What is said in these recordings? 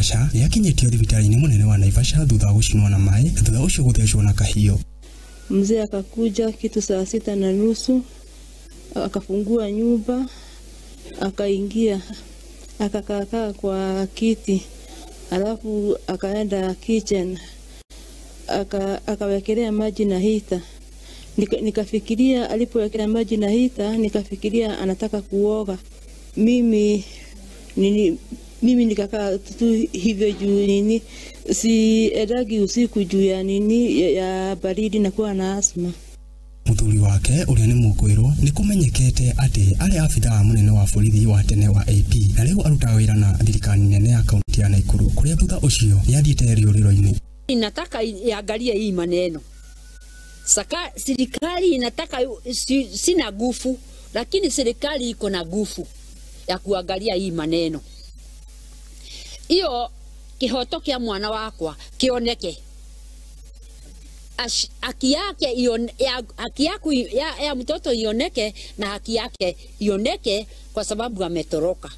Naivasha nĩ akinyĩtio thibitarĩ-inĩ mũnene wa Naivasha thutha wa gũcinwo na maĩ na thutha ũcio gũthecwo na kahiũ. Mzee akakuja kitu 6:30 akafungua nyumba akaingia akakaakaa kwa kiti, alafu akaenda kitchen akawekelea maji na hita. Nikafikiria alipowekelea maji na hita, nikafikiria anataka kuoga. Mimi nikakaa tu hivyo juu nini, si edagi usiku juu ya nini ya baridi na kuwa na asma. Muthuri wake uria ni mukwirwo ni kumenyekete ati ari abithaa munene wa borithi wa tene wa AP na riu arutaga wira na thirikari nene ya kaunti ya Nakuru kuria thutha ucio ni athiite riuriro-ini. Inataka iangalie hii maneno. Saka serikali inataka sina nguvu, lakini serikali iko na nguvu ya kuangalia hii maneno. Iyo kihoto kia mwana wakwa kioneke. Haki yake haki yako ya mtoto ioneke na haki yake ioneke kwa sababu ametoroka.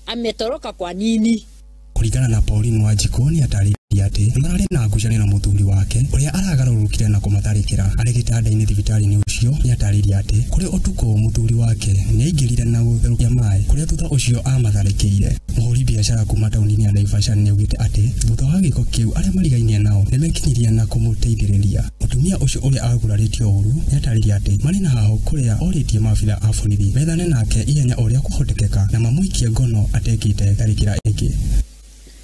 Ametoroka kwa nini? Kulingana na Pauline Wanjiku ni atarĩirie atĩ mararĩ na ngucanio na mũthuri wake ũrĩa aragarũrũkire na kũmatharĩkĩra arĩ gĩtanda-inĩ thibitarĩ-inĩ ũcio. Nĩ atarĩirie atĩ kũrĩ ũtukũ mũthuri wake nĩaingĩrire na gũtherũkia maĩ kũrĩa thutha ũcio amatharĩkĩire. Mũhũri biacara kuma taũni-inĩ ya Naivasha nĩaugĩte atĩ thutha wa gĩko kĩu arĩa marigainie nao nĩmekinyirie na kũmũteithĩrĩria. Mũtumia ũcio ũrĩa agurarĩtio ũru nĩatarĩirie atĩ marĩ na haho kũrĩa orĩtie maabitha a borithi methane nake ihenya ũrĩa kũhotekeka na mamũikie ngono atekĩte tharĩkĩra ĩngĩ.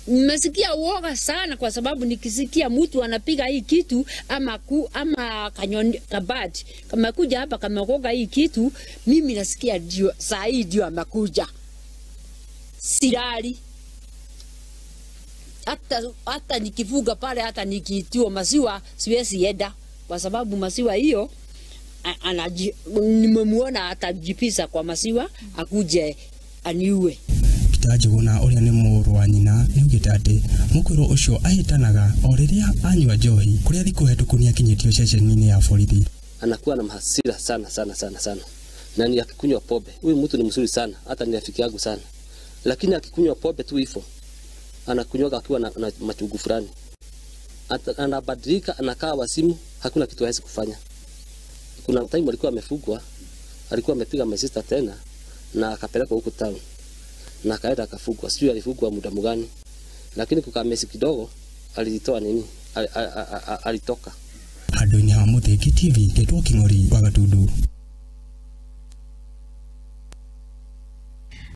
Nimesikia uoga sana kwa sababu nikisikia mtu anapiga hii kitu ama ama kanyoni kabati kama kuja hapa kamekoga hii kitu, mimi nasikia ndio saa hii ndio amekuja. Silali. Hata nikifuga pale, hata nikiitiwa maziwa siwezi enda kwa sababu maziwa hiyo nimemuona atajipisa kwa maziwa akuje aniue. Njuguna uria ni mũrũ wa nyina nĩaugĩte atĩ mũkwĩrwo ũcio ahĩtanaga o rĩrĩa anyua njohi kũrĩa thikũ hetũku nĩakinyĩtio ceceni-inĩ ya borithi. Anakuwa na hasira sana sana sana sana, na ni akikunywa pombe. Huyu mtu ni mzuri sana, hata ni rafiki yangu sana, lakini akikunywa pombe tu hivyo anakunywa akiwa na machungu fulani, anabadilika, anakaa wasimu, hakuna kitu hawezi kufanya. Kuna time alikuwa amefugwa, alikuwa amepiga my sister tena na akapelekwa huko town na akaenda akafugwa. Sijui alifugwa muda mgani, lakini kukaa mesi kidogo alitoa nini, alitoka. Handũ-inĩ ha Mũthĩgi TV, Ngetwo King'ori wa Gatundu.